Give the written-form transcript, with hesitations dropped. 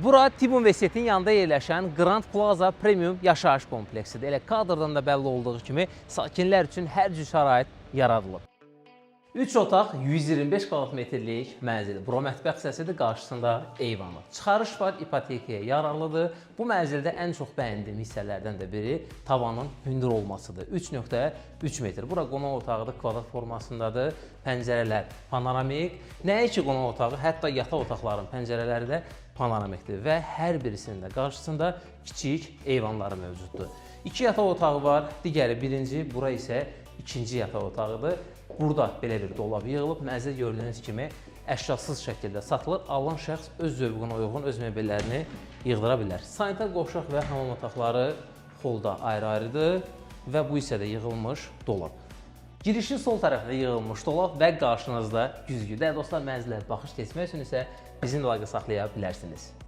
Bura Tib Universitetinin yanında yerləşən Grand Plaza Premium yaşayış kompleksidir. Elə kadrdan da bəlli olduğu kimi sakinlər üçün hər cür şərait yaradılıb. 3 otaq 125 kvadrat metrlik mənzil. Bura mətbəx hissəsidir, qarşısında eyvanı. Çıxarış var, ipotekaya yararlıdır. Bu mənzildə ən çox bəyəndiyim hissələrdən də biri tavanın hündür olmasıdır. 3.3 metr. Bura qonaq otağıdır, kvadrat formasındadır. Pəncərələr panoramik. Nəinki qonaq otağı, hətta yataq otaqlarının pəncərələri də panoramikdir və hər birisinin də qarşısında kiçik eyvanları mövcuddur. 2 yataq otağı var, digəri birinci, bura isə ikinci yataq otağıdır. Burada belə bir dolab yığılıb. Mənzil gördüyünüz kimi əşyasız şəkildə satılır. Alan şəxs öz zövqünə uyğun öz mebellərini yığdıra bilər. Sanitar qovşaq və hamam otaqları xolda ayrı-ayrıdır və bu hissədə yığılmış dolab. Girişin sol tərəfində yığılmış dolab və qarşınızda güzgü. Dəyərli dostlar, mənzilə baxış keçmək üçün isə bizimlə əlaqə saxlaya bilərsiniz.